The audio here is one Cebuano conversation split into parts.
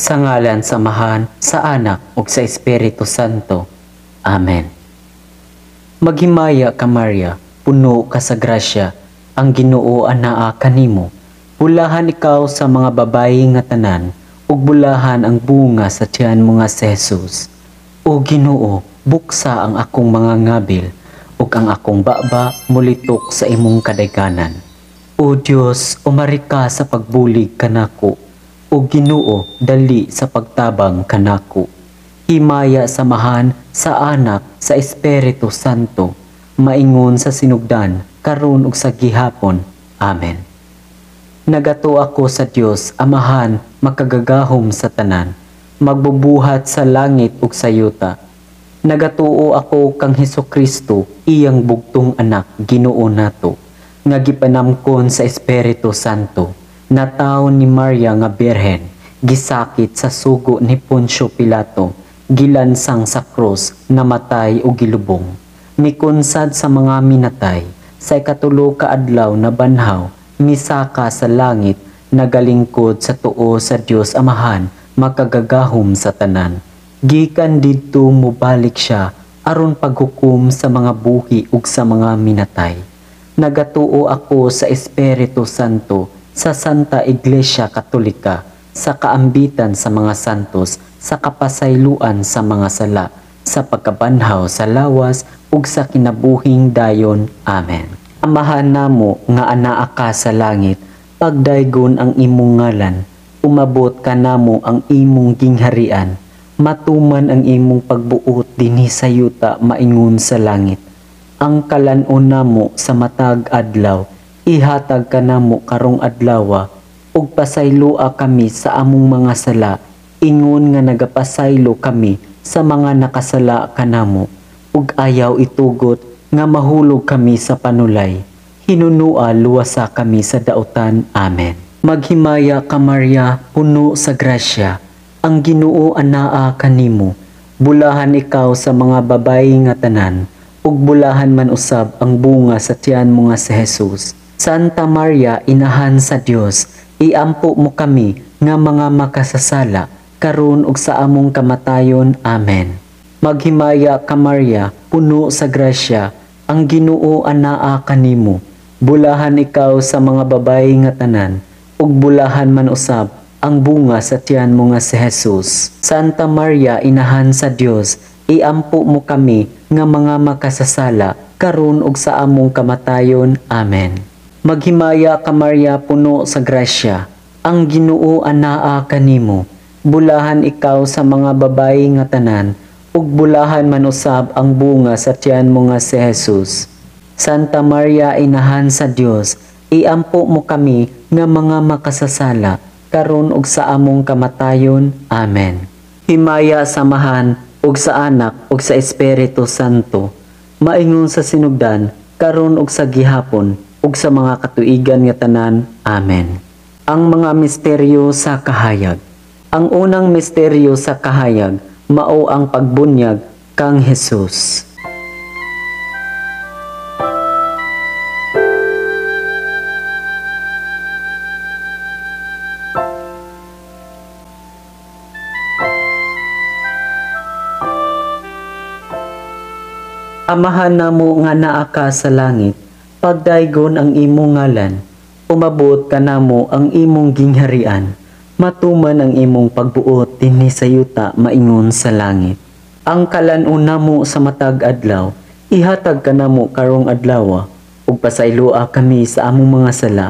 Sa ngalan sa Amahan, sa Anak ug sa Espiritu Santo. Amen. Maghimaya ka, Maria, puno ka sa grasya, ang Ginoo anaa kanimo. Bulahan ikaw sa mga babayi nga tanan, ug bulahan ang bunga sa tiyan mo nga si Jesus. O Ginoo, buksa ang akong mga ngabil, ug ang akong baba mulitok sa imong kadayganan. O Dios, umari ka sa pagbulig kanako. O Ginoo, dali sa pagtabang kanako. Himaya sa Amahan, sa Anak, sa Espiritu Santo, maingon sa sinugdan, karon ug sa gihapon. Amen. Nagatuo ako sa Dios, Amahan, makagagahom sa tanan, magbubuhat sa langit ug sa yuta. Nagatuo ako kang Hesukristo, iyang bugtong anak, Ginoo nato, nga gipanamkon sa Espiritu Santo, natawo ni Maria nga Birhen, gisakit sa sugo ni Poncio Pilato, gilansang sa krus, namatay ug gilubong. Mikunsad sa mga minatay, sa ikatulo ka adlaw nabanhaw, misaka sa langit, nagalingkod sa tuo sa Dios Amahan, makagagahom sa tanan. Gikan didto mobalik siya aron paghukom sa mga buhi ug sa mga minatay. Nagatuo ako sa Espiritu Santo, sa Santa Iglesia Katolika, sa kaambitan sa mga santos, sa kapasayloan sa mga sala, sa pagkabanhaw sa lawas ug sa kinabuhing dayon. Amen. Amahan namo nga anaa ka sa langit, pagdaygon ang imong ngalan, umabot kanamo ang imong gingharian, matuman ang imong pagbuot dinhi sa yuta maingon sa langit. Ang kalan-on namo sa matag adlaw, ihatag kanamo karong adlawa, ug pasayloa kami sa among mga sala, ingon nga nagapasaylo kami sa mga nakasala kanamo, ug ayaw itugot nga mahulog kami sa panulay. Hinunua luwasa kami sa dautan. Amen. Maghimaya ka, Maria, puno sa grasya, ang Ginoo anaa kanimo. Bulahan ikaw sa mga babayi nga tanan, ug bulahan man usab ang bunga sa tiyan mo nga si Jesus. Santa Maria, inahan sa Dios, iampo mo kami nga mga makasasala, karon ug sa among kamatayon. Amen. Maghimaya ka, Maria, puno sa grasya, ang Ginoo anaa kanimo. Bulahan ikaw sa mga babayi nga tanan, ug bulahan man usab ang bunga sa tiyan mo nga si Jesus. Santa Maria, inahan sa Dios, iampo mo kami nga mga makasasala, karon ug sa among kamatayon. Amen. Maghimaya ka, Maria, puno sa grasya, ang Ginoo anaa kanimo. Bulahan ikaw sa mga babayi nga tanan, ug bulahan man usab ang bunga sa tiyan mo nga si Jesus. Santa Maria, inahan sa Dios, iampo mo kami nga mga makasasala, karon ug sa among kamatayon. Amen. Himaya sa Amahan ug sa Anak ug sa Espiritu Santo, maingon sa sinugdan, karon ug sa gihapon, ug sa mga katuigan nga tanan. Amen. Ang mga misteryo sa kahayag. Ang unang misteryo sa kahayag mao ang pagbunyag kang Jesus. Amahan namo nga naa ka sa langit, pagdaygon ang imong ngalan, umabot kanamo ang imong gingharian, matuman ang imong pagbuot dinhi sa yuta maingon sa langit. Ang kalan-on namo sa matag adlaw, ihatag kanamo karong adlawa, ug pasayloa kami sa among mga sala,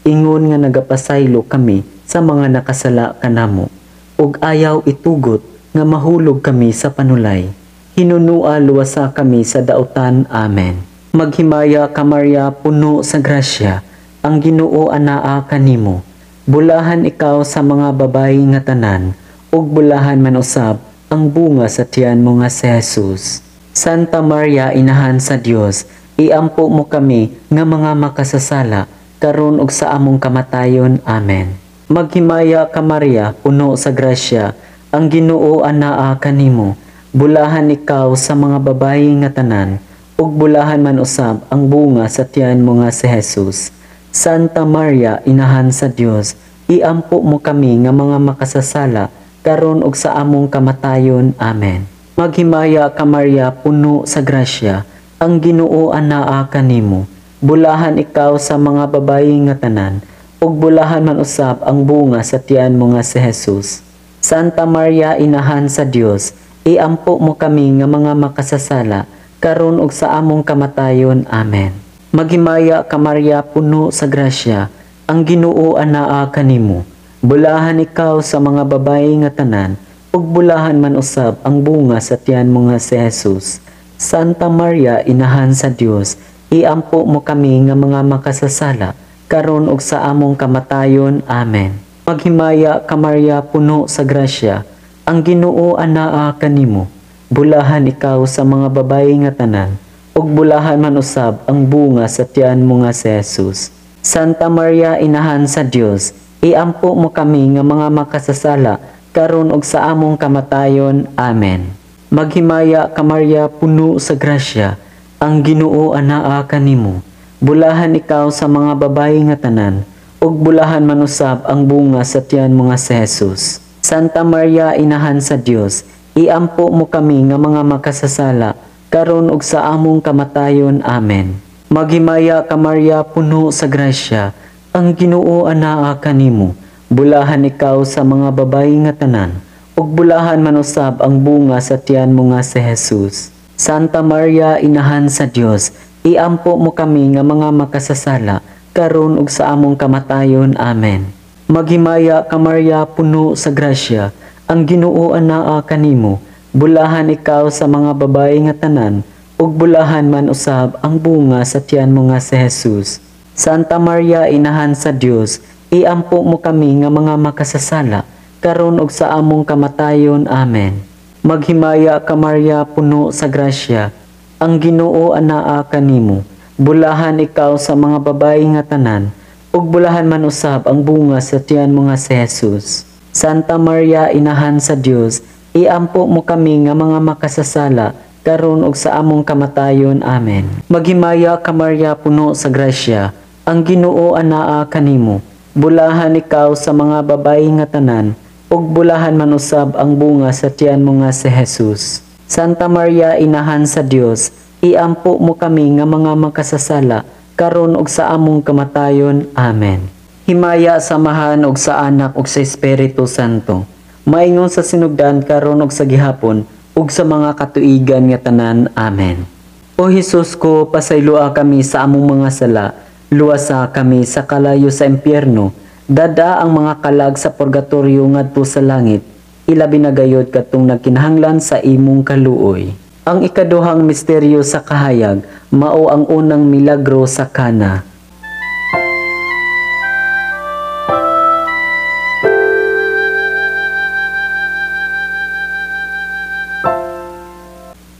ingon nga nagapasaylo kami sa mga nakasala kanamo, ug ayaw itugot nga mahulog kami sa panulay. Hinunua luwasa kami sa dautan. Amen. Maghimaya ka, Maria, puno sa grasya, ang Ginoo anaa kanimo. Bulahan ikaw sa mga babayi nga tanan, ug bulahan man usab ang bunga sa tiyan mo nga si Jesus. Santa Maria, inahan sa Dios, iampo mo kami nga mga makasasala, karon ug sa among kamatayon. Amen. Maghimaya ka, Maria, puno sa grasya, ang Ginoo anaa kanimo. Bulahan ikaw sa mga babayi nga tanan, ug bulahan man usab ang bunga sa tiyan mo nga si Jesus. Santa Maria, inahan sa Dios, iampo mo kami nga mga makasasala, karon ug sa among kamatayon. Amen. Maghimaya ka Maria, puno sa grasya, ang Ginoo anaa kanimo. Bulahan ikaw sa mga babayi nga tanan, ug bulahan man usab ang bunga sa tiyan mo nga si Jesus. Santa Maria, inahan sa Dios, iampo mo kami nga mga makasasala, karon ug sa among kamatayon. Amen. Maghimaya ka Maria, puno sa grasya, ang Ginoo anaa kanimo. Bulahan ikaw sa mga babayi nga tanan, ug bulahan man usab ang bunga sa tiyan mo nga si Jesus. Santa Maria, inahan sa Dios, iampo mo kami nga mga makasasala, karon ug sa among kamatayon. Amen. Maghimaya ka Maria, puno sa grasya, ang Ginoo anaa kanimo. Bulahan ikaw sa mga babayi nga tanan, ug bulahan man usab ang bunga sa tiyan mo nga si Jesus. Santa Maria, inahan sa Dios, iampo mo kami nga mga makasasala, karon ug sa among kamatayon. Amen. Maghimaya ka Maria, puno sa grasya, ang Ginoo anaa kanimo. Bulahan ikaw sa mga babayi nga tanan, ug bulahan man usab ang bunga sa tiyan mo nga si Jesus. Santa Maria, inahan sa Dios, iampo mo kami nga mga makasasala, karon ug sa among kamatayon. Amen. Maghimaya ka Maria, puno sa grasya, ang Ginoo anaa kanimo. Bulahan ikaw sa mga babayi nga tanan, ug bulahan man usab ang bunga sa tiyan mo nga si Jesus. Santa Maria, inahan sa Dios, iampo mo kami nga mga makasasala, karon ug sa among kamatayon. Amen. Maghimaya ka Maria, puno sa grasya, ang Ginoo anaa kanimo. Bulahan ikaw sa mga babayi nga tanan, ug bulahan man usab ang bunga sa tiyan mo nga si Jesus. Santa Maria, inahan sa Dios, iampo mo kami nga mga makasasala, karon ug sa among kamatayon. Amen. Maghimaya ka Maria, puno sa grasya, ang Ginoo anaa kanimo. Bulahan ikaw sa mga babayi nga tanan, ug bulahan man usab ang bunga sa tiyan mo nga si Jesus. Santa Maria, inahan sa Dios, iampo mo kami nga mga makasasala, karon ug sa among kamatayon. Amen. Maghimaya ka Maria, puno sa grasya, ang Ginoo anaa kanimo. Bulahan ikaw sa mga babayi nga tanan, ug bulahan man usab ang bunga sa tiyan mo nga si Jesus. Santa Maria, inahan sa Dios, iampo mo kami nga mga makasasala, karon ug sa among kamatayon. Amen. Himaya sa Amahan ug sa Anak ug sa Espiritu Santo, maingon sa sinugdan karon ug sa gihapon ug sa mga katuigan nga tanan. Amen. O Hesus ko, pasayloa kami sa among mga sala, luwasa kami sa kalayo sa impyerno, dada ang mga kalag sa purgatorio ngadto sa langit, ilabi na gayod katong nagkinahanglan sa imong kaluoy. Ang ikaduhang misteryo sa kahayag, mao ang unang milagro sa Kana.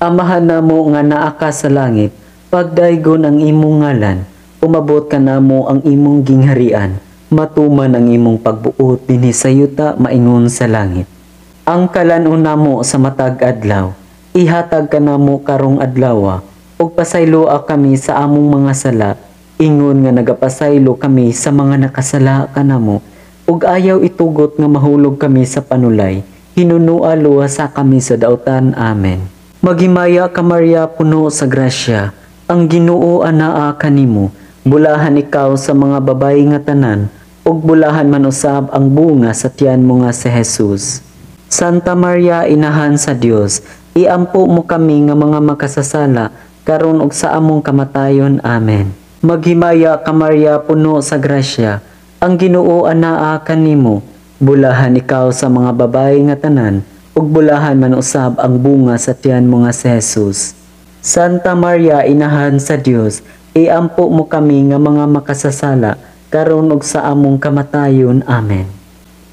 Amahan namo nga naa ka sa langit, pagdaygon ang imong ngalan, umabot kanamo ang imong gingharian, matuman ang imong pagbuot dinhi sa yuta maingon sa langit. Ang kalan-on namo sa matag adlaw, ihatag kanamo karong adlawa, ug pasayloa kami sa among mga sala, ingon nga nagapasaylo kami sa mga nakasala kanamo, ug ayaw itugot nga mahulog kami sa panulay, hinunua luwasa kami sa dautan. Amen. Maghimaya ka Maria, puno sa grasya, ang Ginoo anaa kanimo. Bulahan ikaw sa mga babayi nga tanan, ug bulahan man usab ang bunga sa tiyan mo nga si Jesus. Santa Maria, inahan sa Dios, iampo mo kami nga mga makasasala, karon ug sa among kamatayon. Amen. Maghimaya ka Maria, puno sa grasya, ang Ginoo anaa kanimo. Bulahan ikaw sa mga babayi nga tanan, ug bulahan man usab ang bunga sa tiyan mo nga si Jesus. Santa Maria, inahan sa Dios, iampo mo kami nga mga makasasala, karon ug sa among kamatayon. Amen.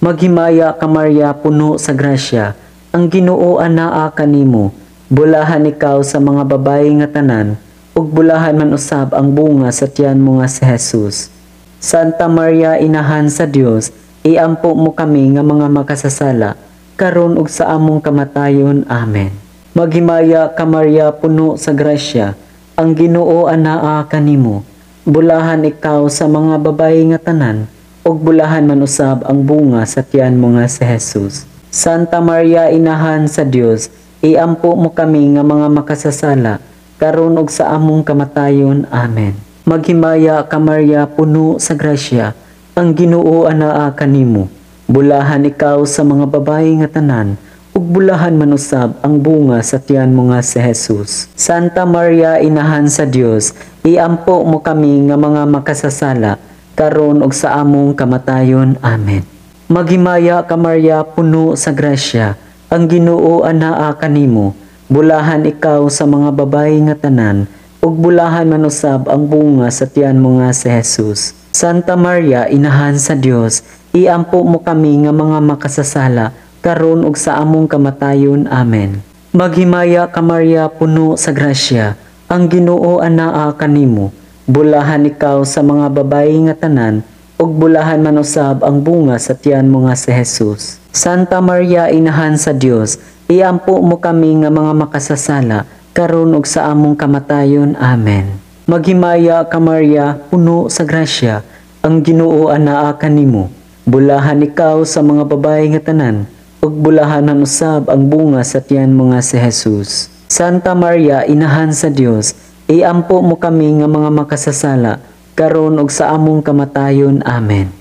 Maghimaya ka Maria, puno sa grasya, ang Ginoo anaa kanimo. Bulahan ikaw sa mga babayi nga tanan, ug bulahan man usab ang bunga sa tiyan mo nga si Jesus. Santa Maria, inahan sa Dios, iampo mo kami nga mga makasasala, karon ug sa among kamatayon. Amen. Maghimaya ka Maria, puno sa grasya, ang Ginoo anaa kanimo. Bulahan ikaw sa mga babayi nga tanan, ug bulahan man usab ang bunga sa tiyan mo nga si Jesus. Santa Maria, Inahan sa Dios, iampo mo kami nga mga makasasala, karon ug sa among kamatayon. Amen. Maghimaya ka Maria, puno sa grasya, ang Ginoo anaa kanimo. Bulahan ikaw sa mga babayi nga tanan, ug bulahan man usab ang bunga sa tiyan mo nga si Jesus. Santa Maria, Inahan sa Dios, iampo mo kami nga mga makasasala, karon ug sa among kamatayon. Amen. Maghimaya ka Maria, puno sa grasya, ang Ginoo anaa kanimo. Bulahan ikaw sa mga babayi nga tanan, ug bulahan man usab ang bunga sa tiyan mo nga si Jesus. Santa Maria, Inahan sa Dios, iampo mo kami nga mga makasasala, karon ug sa among kamatayon. Amen. Maghimaya ka Maria, puno sa grasya, ang Ginoo anaa kanimo. Bulahan ikaw sa mga babayi nga tanan, ug bulahan man usab ang bunga sa tiyan mo nga si Jesus. Santa Maria, Inahan sa Dios, iampo mo kami nga mga makasasala, karon ug sa among kamatayon. Amen. Maghimaya ka Maria, puno sa grasya, ang Ginoo anaa kanimo. Bulahan ikaw sa mga babayi nga tanan, ug bulahan man usab ang bunga sa tiyan mo nga si Jesus. Santa Maria, Inahan sa Dios, iampo mo kami nga mga makasasala, karon ug sa among kamatayon. Amen.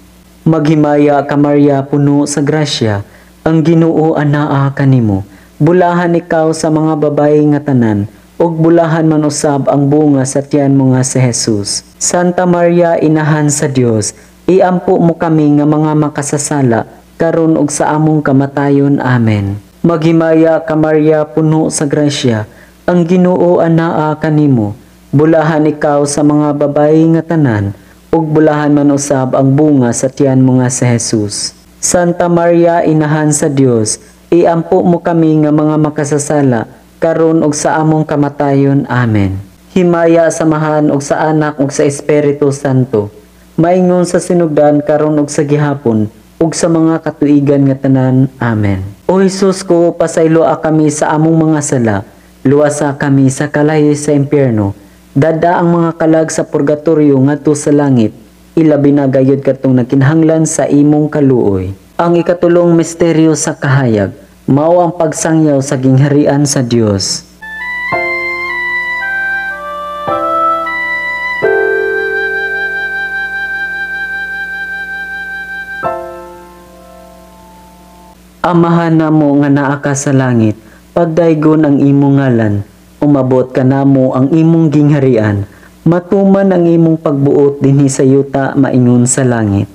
Maghimaya ka Maria, puno sa grasya, ang Ginoo anaa kanimo. Bulahan ikaw sa mga babayi nga tanan, ug bulahan man usab ang bunga sa tiyan mo nga si Jesus. Santa Maria, Inahan sa Dios, iampo mo kami nga mga makasasala, karon ug sa among kamatayon. Amen. Maghimaya ka Maria, puno sa grasya, ang Ginoo anaa kanimo. Bulahan ikaw sa mga babayi nga tanan, ug bulahan man usab ang bunga sa tiyan mo nga si Jesus. Santa Maria, Inahan sa Dios, iampo mo kami nga mga makasasala, karon ug sa among kamatayon. Amen. Himaya sa Amahan ug sa Anak ug sa Espiritu Santo, maingon sa sinugdan karon ug sa gihapon ug sa mga katuigan nga tanan. Amen. O Hesus ko, pasayloa kami sa among mga sala, luwasa kami sa kalayo sa impyerno, dada ang mga kalag sa purgatorio ngadto sa langit, ilabi na gayud kadtong nagkinahanglan sa imong kaluoy. Ang ikatulong misteryo sa kahayag, mao ang pagsangyaw sa gingharian sa Dios. Amahan namo nga naa ka sa langit, pagdaygon ang imong ngalan, umabot kanamo ang imong gingharian, matuman ang imong pagbuot dinhi sa yuta maingon sa langit.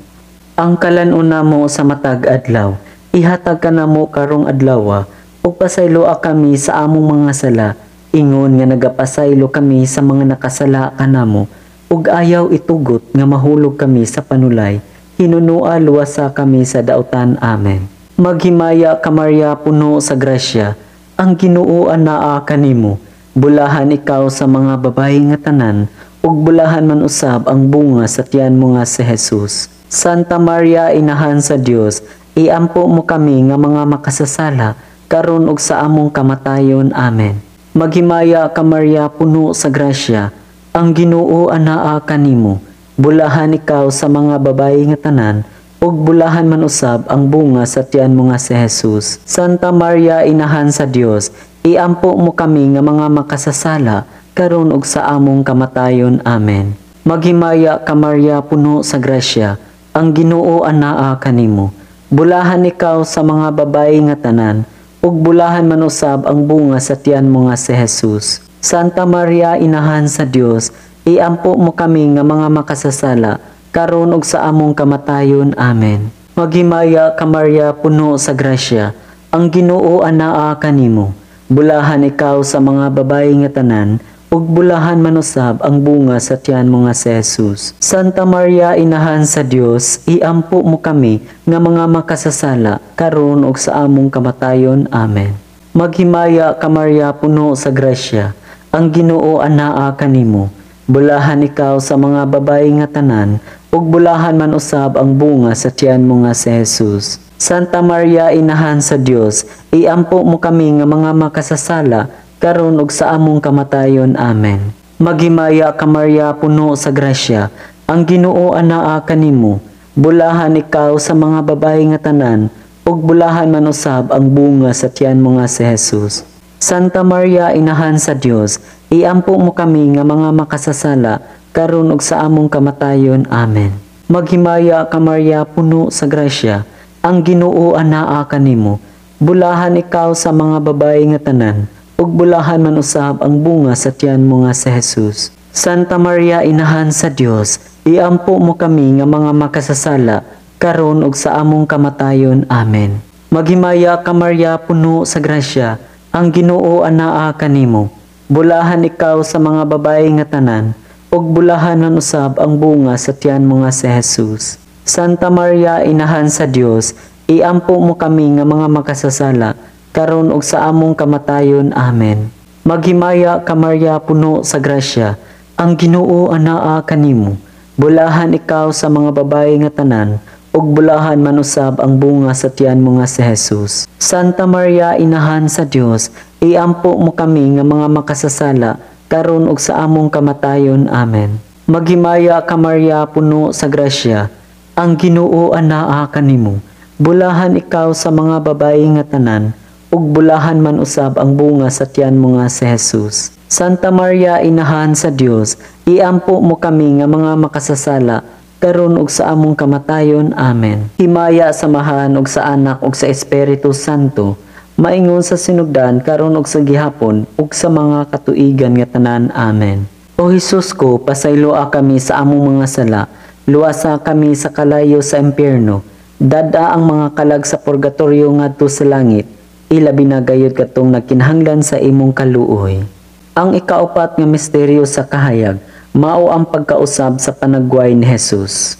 Ang kalan-on namo sa matag adlaw, ihatag kanamo karong adlawa, ug pasayloa kami sa among mga sala, ingon nga nagapasaylo kami sa mga nakasala kanamo, ug ayaw itugot nga mahulog kami sa panulay, hinunua luwasa kami sa dautan. Amen. Maghimaya ka Maria, puno sa grasya, ang Ginoo anaa kanimo. Bulahan ikaw sa mga babayi nga tanan, ug bulahan man usab ang bunga sa tiyan mo nga si Jesus. Santa Maria, Inahan sa Dios, iampo mo kami nga mga makasasala, karon ug sa among kamatayon. Amen. Maghimaya ka Maria, puno sa grasya, ang Ginoo anaa kanimo. Bulahan ikaw sa mga babayi nga tanan, ug bulahan man usab ang bunga sa tiyan mo nga si Jesus. Santa Maria, Inahan sa Dios, iampo mo kami nga mga makasasala, karon ug sa among kamatayon. Amen. Maghimaya ka Maria, puno sa grasya, ang Ginoo anaa kanimo. Bulahan ikaw sa mga babayi nga tanan, ug bulahan man usab ang bunga sa tiyan mo nga si Jesus. Santa Maria, Inahan sa Dios, iampo mo kami nga mga makasasala, karon ug sa among kamatayon. Amen. Maghimaya ka Maria, puno sa grasya, ang Ginoo anaa kanimo. Bulahan ikaw sa mga babayi nga tanan, ug bulahan man usab ang bunga sa tiyan mo nga si Jesus. Santa Maria, Inahan sa Dios, iampo mo kami nga mga makasasala, karon ug sa among kamatayon. Amen. Maghimaya ka Maria, puno sa grasya, ang Ginoo anaa kanimo. Bulahan ikaw sa mga babayi nga tanan, ug bulahan man usab ang bunga sa tiyan mo nga si Jesus. Santa Maria, Inahan sa Dios, iampo mo kami nga mga makasasala, karon ug sa among kamatayon. Amen. Maghimaya ka Maria, puno sa grasya, ang Ginoo anaa kanimo. Bulahan ikaw sa mga babayi nga tanan, ug bulahan man usab ang bunga sa tiyan mo nga si Jesus. Santa Maria, Inahan sa Dios, iampo mo kami nga mga makasasala, karon ug sa among kamatayon. Amen. Maghimaya ka Maria, puno sa grasya, ang Ginoo anaa kanimo. Bulahan ikaw sa mga babayi nga tanan, ug bulahan man usab ang bunga sa tiyan mo nga si Jesus. Santa Maria, Inahan sa Dios, iampo mo kami nga mga makasasala, karon ug sa among kamatayon. Amen. Maghimaya ka Maria, puno sa grasya, ang Ginoo anaa kanimo. Bulahan ikaw sa mga babayi nga tanan, ug bulahan man usab ang bunga sa tiyan mo nga si Jesus. Santa Maria, Inahan sa Dios, iampo mo kami nga mga makasasala, karon ug sa among kamatayon. Amen. Maghimaya ka Maria, puno sa grasya, ang Ginoo anaa kanimo. Bulahan ikaw sa mga babayi nga tanan, ug bulahan man usab ang bunga sa tiyan mo nga si Jesus. Santa Maria, Inahan sa Dios, iampo mo kami nga mga makasasala, karon ug sa among kamatayon. Amen. Maghimaya ka Maria, puno sa grasya, ang Ginoo anaa kanimo. Bulahan ikaw sa mga babayi nga tanan, ug bulahan man usab ang bunga sa tiyan mo nga si Jesus. Santa Maria, Inahan sa Dios, iampo mo kami nga mga makasasala, karon ug sa among kamatayon. Amen. Himaya sa Amahan ug sa Anak ug sa Espiritu Santo, maingon sa sinugdan, karon ug sa gihapon ug sa mga katuigan nga tanan. Amen. O Hesus ko, pasayloa kami sa among mga sala, luwasa kami sa kalayo sa impyerno, dada ang mga kalag sa purgatorio ngadto sa langit, ilabi na gayud katong nagkinahanglan sa imong kaluoy. Ang ikaupat nga misteryo sa kahayag, mao ang pagkausab sa panagway ni Jesus.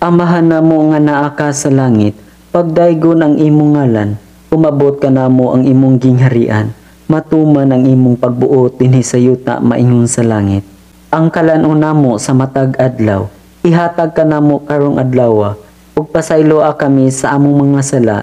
Amahan namo nga naa ka sa langit, pagdaygon ang imong ngalan, umabot ka namo ang imong gingharian, matuman ang imong pagbuot dinhi sa yuta maingon sa langit. Ang kalan-on namo sa matag adlaw, ihatag ka namo karong adlawa, ug pasayloa kami sa among mga sala,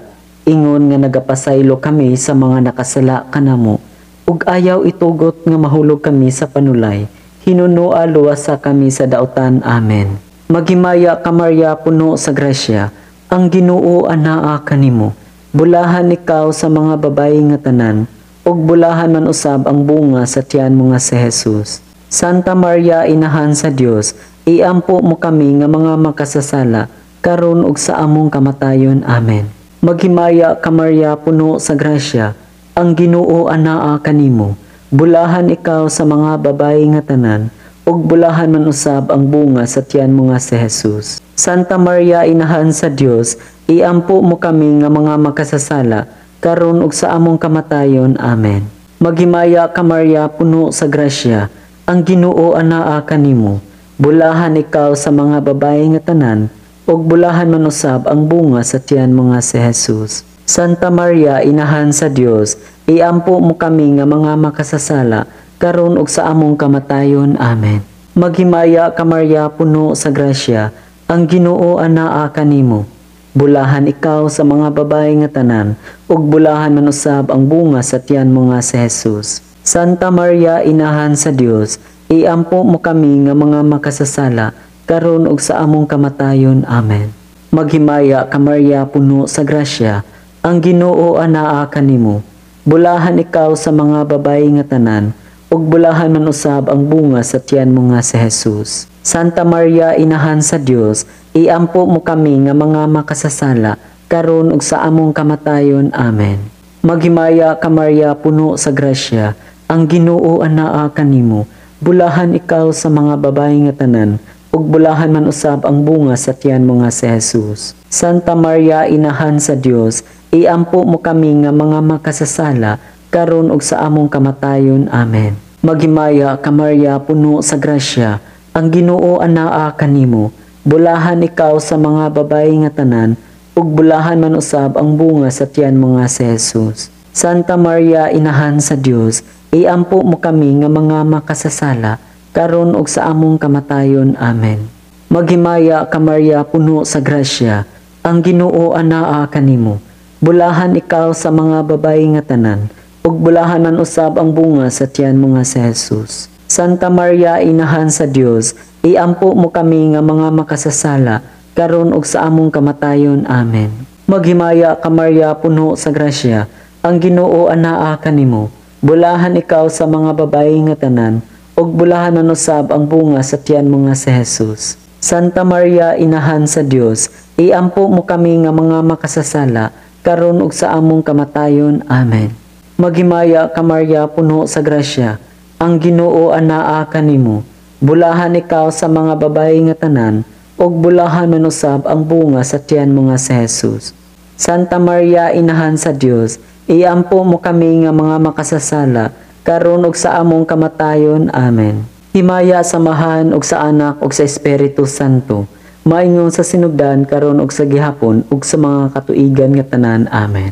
ingon nga nagapasaylo kami sa mga nakasala kanamo, ug ayaw itugot nga mahulog kami sa panulay, hinunoa luwasa kami sa dautan. Amen. Maghimaya ka Maria, puno sa grasya, ang Ginoo anaa kanimo. Bulahan ikaw sa mga babayi nga tanan, ug bulahan man usab ang bunga sa tiyan mo nga si Jesus. Santa Maria, Inahan sa Dios, iampo mo kami nga mga makasasala, karon ug sa among kamatayon. Amen. Maghimaya ka Maria, puno sa grasya, ang Ginoo anaa kanimo. Bulahan ikaw sa mga babayi nga tanan, ug bulahan man usab ang bunga sa tiyan mo nga si Jesus. Santa Maria, Inahan sa Dios, iampo mo kami nga mga makasasala, karon ug sa among kamatayon. Amen. Maghimaya ka Maria, puno sa grasya, ang Ginoo anaa kanimo. Bulahan ikaw sa mga babayi nga tanan, ug bulahan man usab ang bunga sa tiyan mo nga si Jesus. Santa Maria, Inahan sa Dios, iampo mo kami nga mga makasasala, karon ug sa among kamatayon. Amen. Maghimaya ka Maria, puno sa grasya, ang Ginoo anaa kanimo. Bulahan ikaw sa mga babayi nga tanan, ug bulahan man usab ang bunga sa tiyan mo nga si Jesus. Santa Maria, Inahan sa Dios, iampo mo kami nga mga makasasala, karon ug sa among kamatayon. Amen. Maghimaya ka Maria, puno sa grasya, ang Ginoo anaa kanimo. Bulahan ikaw sa mga babayi nga tanan, ug bulahan man usab ang bunga sa tiyan mo nga si Jesus. Santa Maria, Inahan sa Dios, iampo mo kami nga mga makasasala, karon ug sa among kamatayon. Amen. Maghimaya ka Maria, puno sa grasya, ang Ginoo anaa kanimo. Bulahan ikaw sa mga babayi nga tanan, ug bulahan man usab ang bunga sa tiyan mo nga si Jesus. Santa Maria, Inahan sa Dios, iampo mo kami nga mga makasasala, karon ug sa among kamatayon. Amen. Maghimaya ka Maria, puno sa grasya, ang Ginoo anaa kanimo. Bulahan ikaw sa mga babayi nga tanan, ug bulahan man usab ang bunga sa tiyan mo nga si Jesus. Santa Maria, Inahan sa Dios, iampo mo kami nga mga makasasala, karon ug sa among kamatayon. Amen. Maghimaya ka Maria, puno sa grasya, ang Ginoo anaa kanimo. Bulahan ikaw sa mga babayi nga tanan, ug bulahan man usab ang bunga sa tiyan mo nga si Jesus. Santa Maria, Inahan sa Dios, iampo mo kami nga mga makasasala, karon ug sa among kamatayon. Amen. Maghimaya ka Maria, puno sa grasya, ang Ginoo anaa kanimo. Bulahan ikaw sa mga babayi nga tanan, ug bulahan man usab ang bunga sa tiyan mo nga si Jesus. Santa Maria, Inahan sa Dios, iampo mo kami nga mga makasasala, karon ug sa among kamatayon. Amen. Maghimaya ka Maria, puno sa grasya, ang Ginoo anaa kanimo. Bulahan ikaw sa mga babayi nga tanan, ug bulahan man usab ang bunga sa tiyan mo nga si Jesus. Santa Maria, Inahan sa Dios, iampo mo kami nga mga makasasala, karon ug sa among kamatayon. Amen. Himaya sa Amahan ug sa Anak ug sa Espiritu Santo, maingon sa sinugdan karon ug sa gihapon ug sa mga katuigan nga tanan. Amen.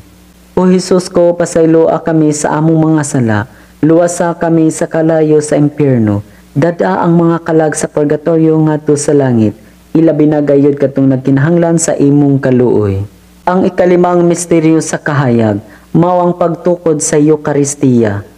O Hesus ko, pasayloa kami sa among mga sala, luwasa kami sa kalayo sa impyerno, dada ang mga kalag sa purgatorio ngadto sa langit, ilabi na gayud katong nagkinahanglan sa imong kaluoy. Ang ikalimang misteryo sa kahayag, mao ang pagtukod sa Eukaristiya.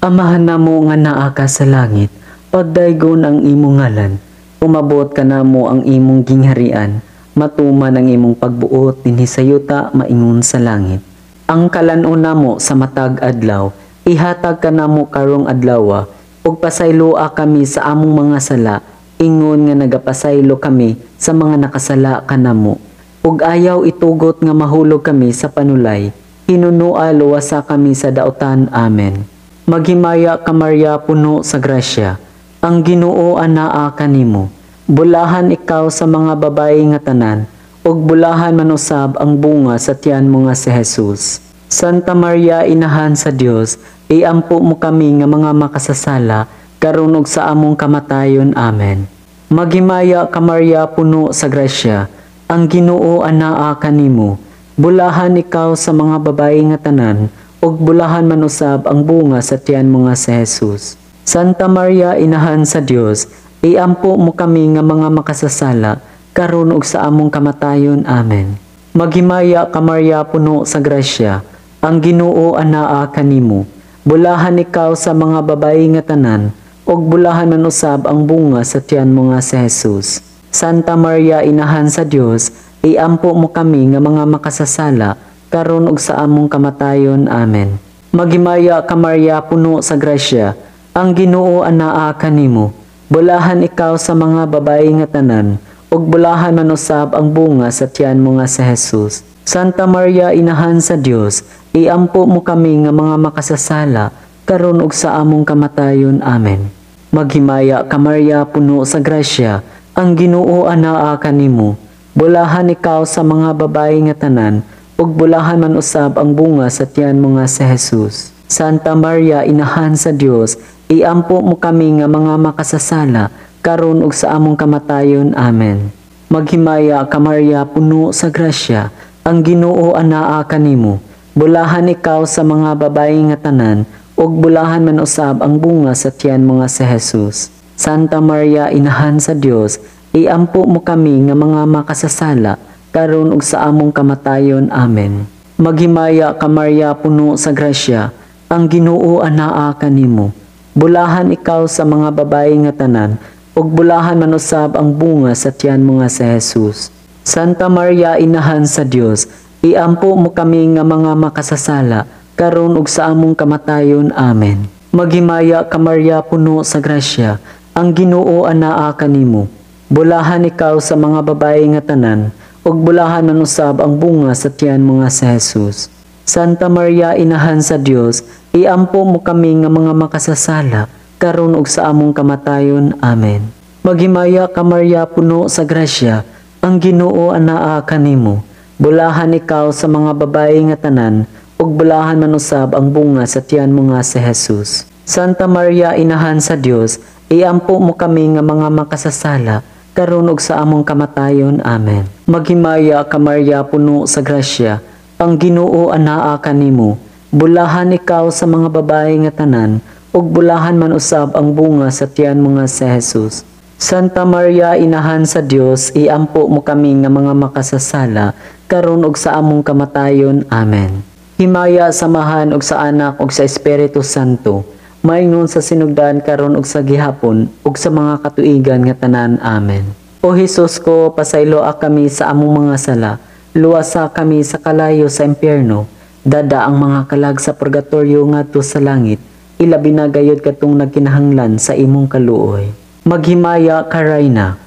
Amahan namo nga naa ka sa langit, pagdaygon ang imong ngalan, umabot kanamo ang imong gingharian, matuman ang imong pagbuot dinhi sa yuta maingon sa langit. Ang kalan-on namo sa matag adlaw, ihatag kanamo karong adlawa, ug pasayloa kami sa among mga sala, ingon nga nagapasaylo kami sa mga nakasala kanamo. Ug ayaw itugot nga mahulog kami sa panulay, hinunua luwasa kami sa dautan. Amen. Maghimaya ka Maria, puno sa grasya, ang Ginoo anaa kanimo. Bulahan ikaw sa mga babayi nga tanan, ug bulahan man usab ang bunga sa tiyan mo nga si Jesus. Santa Maria, Inahan sa Dios, iampo mo kami nga mga makasasala, karon ug sa among kamatayon. Amen. Maghimaya ka Maria, puno sa grasya, ang Ginoo anaa kanimo. Bulahan ikaw sa mga babayi nga tanan, ug bulahan man usab ang bunga sa tiyan mo nga si Jesus. Santa Maria, Inahan sa Dios, iampo mo kami nga mga makasasala, karon ug sa among kamatayon. Amen. Maghimaya ka Maria, puno sa grasya, ang Ginoo anaa kanimo. Bulahan ikaw sa mga babayi nga tanan, ug bulahan man usab ang bunga sa tiyan mo nga si Jesus. Santa Maria, Inahan sa Dios, iampo mo kami nga mga makasasala, karon ug sa among kamatayon. Amen. Maghimaya ka Maria, puno sa grasya, ang Ginoo anaa kanimo. Bulahan ikaw sa mga babayi nga tanan, ug bulahan man usab ang bunga sa tiyan mo nga si Jesus. Santa Maria, Inahan sa Dios, iampo mo kami nga mga makasasala, karon ug sa among kamatayon. Amen. Maghimaya ka Maria, puno sa grasya, ang Ginoo anaa kanimo. Bulahan ikaw sa mga babayi nga tanan, ug bulahan man usab ang bunga sa tiyan mo nga si Jesus. Santa Maria, Inahan sa Dios, iampo mo kami nga mga makasasala, karon ug sa among kamatayon. Amen. Maghimaya ka Maria, puno sa grasya, ang Ginoo anaa kanimo. Bulahan ikaw sa mga babayi nga tanan, ug bulahan man usab ang bunga sa tiyan mo nga si Jesus. Santa Maria, Inahan sa Dios, iampo mo kami nga mga makasasala, karon ug sa among kamatayon. Amen. Maghimaya ka Maria, puno sa grasya, ang Ginoo anaa kanimo. Bulahan ikaw sa mga babayi nga tanan, ug bulahan man usab ang bunga sa tiyan mo nga si Jesus. Santa Maria, Inahan sa Dios, iampo mo kami nga mga makasasala, karon ug sa among kamatayon. Amen. Maghimaya ka Maria, puno sa grasya, ang Ginoo anaa kanimo. Bulahan ikaw sa mga babayi nga tanan, ug bulahan man usab ang bunga sa tiyan mo nga si Jesus. Santa Maria, Inahan sa Dios, iampo mo kami nga mga makasasala, karon ug sa among kamatayon. Amen. Maghimaya ka Maria, puno sa grasya, ang Ginoo anaa kanimo. Bulahan ikaw sa mga babayi nga tanan, ug bulahan man usab ang bunga sa tiyan mo nga si Jesus. Santa Maria, Inahan sa Dios, iampo mo kami nga mga makasasala, karon ug sa among kamatayon. Amen. Maghimaya ka Maria, puno sa grasya, ang Ginoo anaa kanimo. Bulahan ikaw sa mga babayi nga tanan, ug bulahan man usab ang bunga sa tiyan mo nga si Jesus. Santa Maria, Inahan sa Dios, iampo mo kami nga mga makasasala, karon ug sa among kamatayon. Amen. Himaya sa Amahan ug sa Anak ug sa Espiritu Santo, maingon sa sinugdan, karon ug sa gihapon ug sa mga katuigan nga tanan. Amen. O Hesus ko, pasayloa kami sa among mga sala, luwasa kami sa kalayo sa impyerno, dad-a ang mga kalag sa purgatorio ngadto sa langit, ilabi na gayud katong nagkinahanglan sa imong kaluoy. Maghimaya ka, Rayna.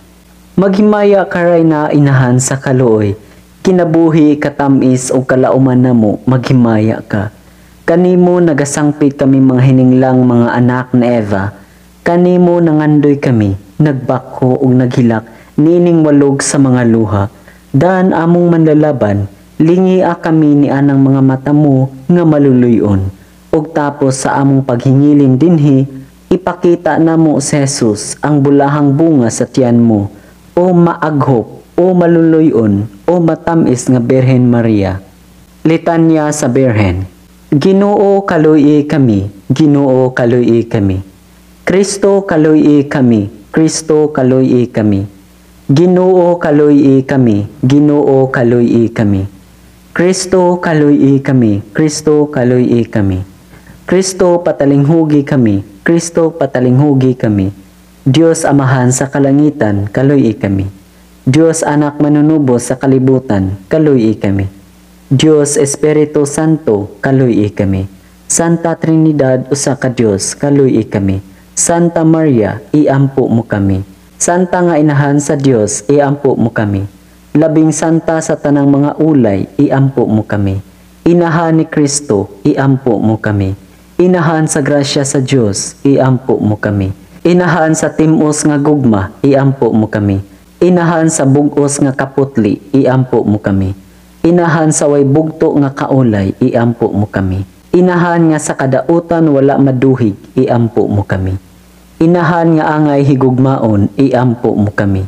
Maghimaya ka, Rayna, Inahan sa kaluoy. Kinabuhi, katamis ug kalauman namo, maghimaya ka. Kanimo nagasangpit kami mga hininglang mga anak ni Eva. Kanimo nangandoy kami, nagbakho ug naghilak niining walog sa mga luha. Daan among manlalaban, lingia kami ni anang mga mata mo nga maluluyon. Ug tapos sa among paghingilin dinhi, ipakita namo si Jesus, ang bulahang bunga sa tiyan mo. O maaghop, o maluluyon, o matamis nga Birhen Maria. Litanya sa Birhen. Ginoo, kaluy kami, Ginoo, kaluy kami. Kristo, kaluy kami, Kristo, kaluy kami. Ginoo, kaluy kami, Ginoo, kaluy kami. Kristo, kaluy kami, Kristo, kaluy kami. Kristo, patalinghugi kami, Kristo, patalinghugi kami. Dios Amahan sa kalangitan, kaluy kami. Dios Anak manunubos sa kalibutan, kaluy kami. Dios Espiritu Santo, kaluy kami. Santa Trinidad, usa ka Dios, kaluy kami. Santa Maria, iampo mo kami. Santa nga Inahan sa Dios, iampo mo kami. Labing santa sa tanang mga ulay, iampo mo kami. Inahan ni Kristo, iampo mo kami. Inahan sa grasya sa Dios, iampo mo kami. Inahan sa timos nga gugma, iampo mo kami. Inahan sa bugos nga kaputli, iampo mo kami. Inahan sa way bugto nga kaulay, iampo mo kami. Inahan nga sa kadautan wala maduhig, iampo mo kami. Inahan nga angay higugmaon, iampo mo kami.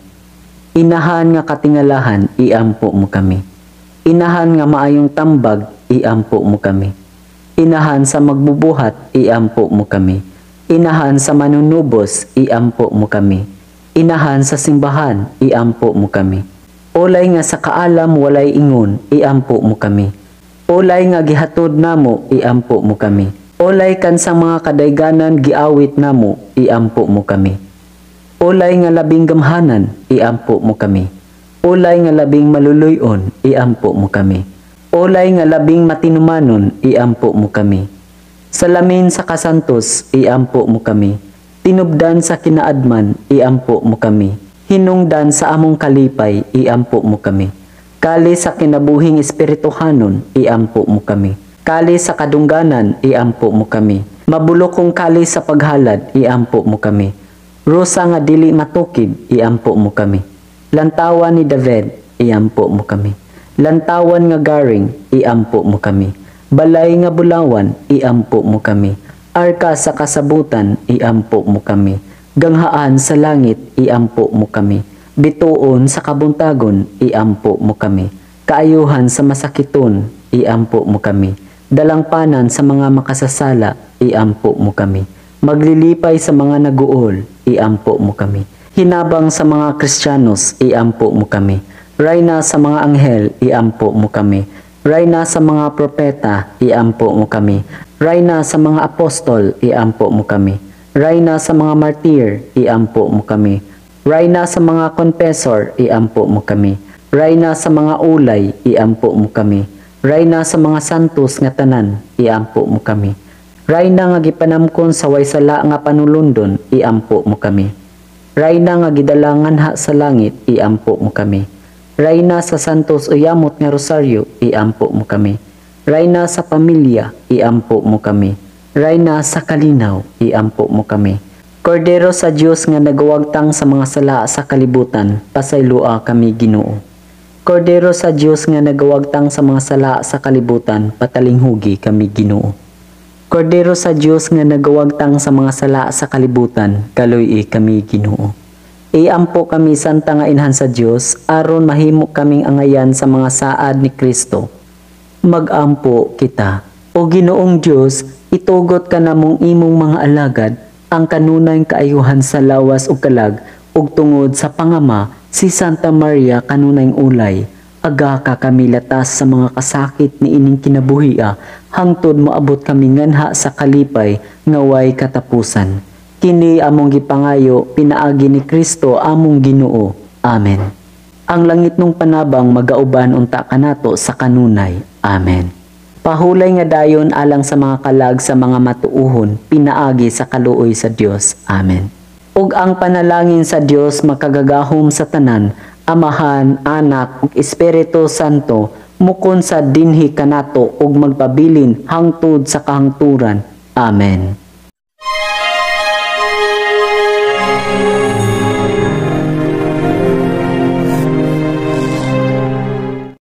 Inahan nga katingalahan, iampo mo kami. Inahan nga maayong tambag, iampo mo kami. Inahan sa magbubuhat, iampo mo kami. Inahan sa manunubos, iampo mo kami. Inahan sa simbahan, iampo mo kami. Ulay nga sa kaalam walay ingon, iampo mo kami. Ulay nga gihatod namo, iampo mo kami. Ulay kansang mga kadayganan giawit namo, iampo mo kami. Ulay nga labing gamhanan, iampo mo kami. Ulay nga labing maluluyon, iampo mo kami. Ulay nga labing matinumanon, iampo mo kami. Salamin sa kasantos, iampo mo kami. Tinubdan sa kinaadman, iampo mo kami. Hinungdan sa among kalipay, iampo mo kami. Kali sa kinabuhing espirituhanon, iampo mo kami. Kali sa kadungganan, iampo mo kami. Mabulokong kali sa paghalad, iampo mo kami. Rosa nga dili matukid, iampo mo kami. Lantawan ni David, iampo mo kami. Lantawan nga garing, iampo mo kami. Balay nga bulawan, iampo mo kami. Arka sa kasabutan, iampo mo kami. Ganghaan sa langit, iampo mo kami. Bituon sa kabuntagon, iampo mo kami. Kaayuhan sa masakiton, iampo mo kami. Dalangpanan sa mga makasasala, iampo mo kami. Maglilipay sa mga naguol, iampo mo kami. Hinabang sa mga Kristiyanos, iampo mo kami. Rayna sa mga anghel, iampo mo kami. Rayna sa mga propeta, iampo mo kami. Rayna sa mga apostol, iampo mo kami. Rayna sa mga martir, iampo mo kami. Rayna sa mga confessor, iampo mo kami. Rayna sa mga ulay, iampo mo kami. Rayna sa mga santos nga tanan, iampo mo kami. Rayna nga gipanamkon sa way sala nga panulundon, iampo mo kami. Rayna nga gidalangan ha sa langit, iampo mo kami. Rayna sa santos uyamot nga rosaryo, iampo mo kami. Rayna sa pamilya, iampo mo kami. Rayna sa kalinaw, iampo mo kami. Kordero sa Dios nga nagawagtang sa mga sala sa kalibutan, pasayloa kami, Ginoo. Kordero sa Dios nga nagawagtang sa mga sala sa kalibutan, patalinghugi kami, Ginoo. Kordero sa Dios nga nagawagtang sa mga sala sa kalibutan, kaluy kami, Ginoo. Iampo kami, Santa nga Inhan sa Dios, aron mahimo kaming angayan sa mga saad ni Kristo. Magampo kita. O Ginoong Dios, itugot kanamong imong mga alagad ang kanunay kaayuhan sa lawas ug kalag Ug tungod sa pangama si Santa Maria kanunayng ulay, agaka kami latas sa mga kasakit ni ining kinabuhia hangtod moabot kami nganha sa kalipay nga way katapusan. Kini among gipangayo pinaagi ni Kristo among Ginoo. Amen. Ang langitnong panabang magauban unta kanato sa kanunay. Amen. Pahulay nga dayon alang sa mga kalag sa mga matuohon pinaagi sa kaluoy sa Dios. Amen. Ug ang panalangin sa Dios makagagahom sa tanan, Amahan, Anak ug Espiritu Santo, mukon sa dinhi kanato ug magpabilin hangtod sa kahangturan. Amen.